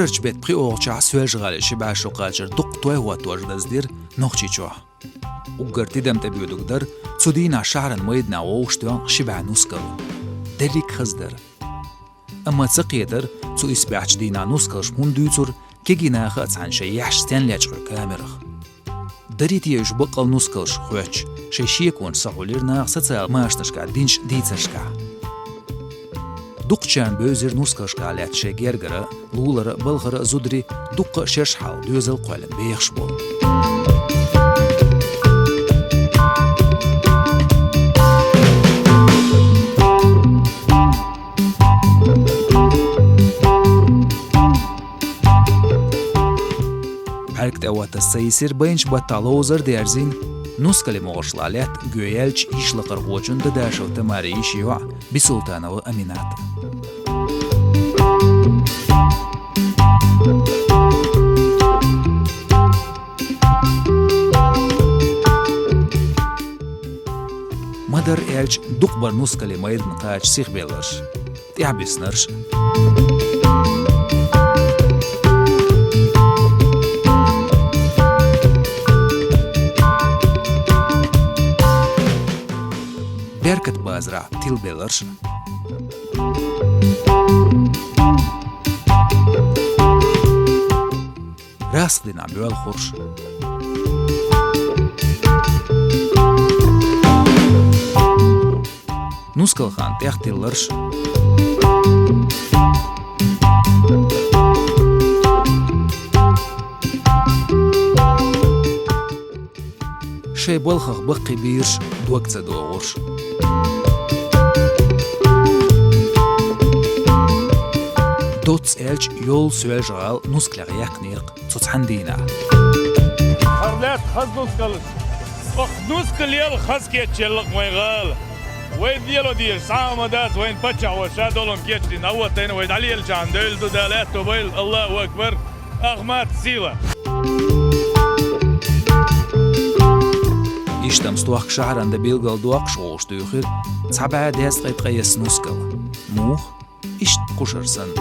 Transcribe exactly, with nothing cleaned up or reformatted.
Кхоачарчу беттан пхи оьгӀазчохь Соьлжа-ГӀалин ши бӀе шо кхачар дуккха той хӀоттош даздира Нохчийчохь. Уггар тидам тӀебоьдург дара цу дийнахь шахьаран майданахь вовшах тоьхна ши бӀе нускал. Дерриг хаза дара. Амма ца кхетара, цу исбаьхьчу дийнахь нускалш хӀунда дуьйцура кегий наха а цхьаьна шайн яхьаш стенна лечкъо камерах. Дарий те уьш баккъал нускалш хоьттуш, шайн шеконаш ца хьулийра наха социал машанашкахь динчу дийцаршкахь. Дукхачарна бевзира нускалшкахь лаьтта шайн гергара, лулара, балхара зударий, дуккха а шераш хьалха доьзал кхоьллина бехаш болу. БӀаьрг тӀе хӀоттаза ца йисира, байначу баттахь ловзар а дерзийна, нускалан могӀаршкахь лаьтта гоьяьллачу йишлакхархочун Дадашева Тамарин йишин йоӀ Бисултанова Аминат. Ма-дарра аьлча, дукхахберш нускалан майдана кхача сихбелларш, тӀаьхьабиснарш. Беркат базарахь тилабелларш. Расха дийнахь боьлхурш. Нускалан хан тӀехтилларш. Шайн балхах баккхий бийраш дог ца догӀурш. Доцца аьлча, йолу Соьлжа-ГӀала нускалех яьккхинера-кх цу цхьана дийнахь. ХӀара лаьтта хаза нускалш. Оха нускал елла хаза кечъелла-кх вайн гӀала. Вай лело дезаш цхьа а хӀума дац, вайна паччахьо ша долу кечдина, а вот тайна вай дӀалелачахьана девлла ду, Дала аьтто бойла, Аллаху акбар, Ахмат сила! Иштта-м стохка шахьаран де билгалдоккхуш гӀовш дуьйхира цхьа бӀе дезткъе ткъайесна нускал. Муха? Иштта кхушара санна.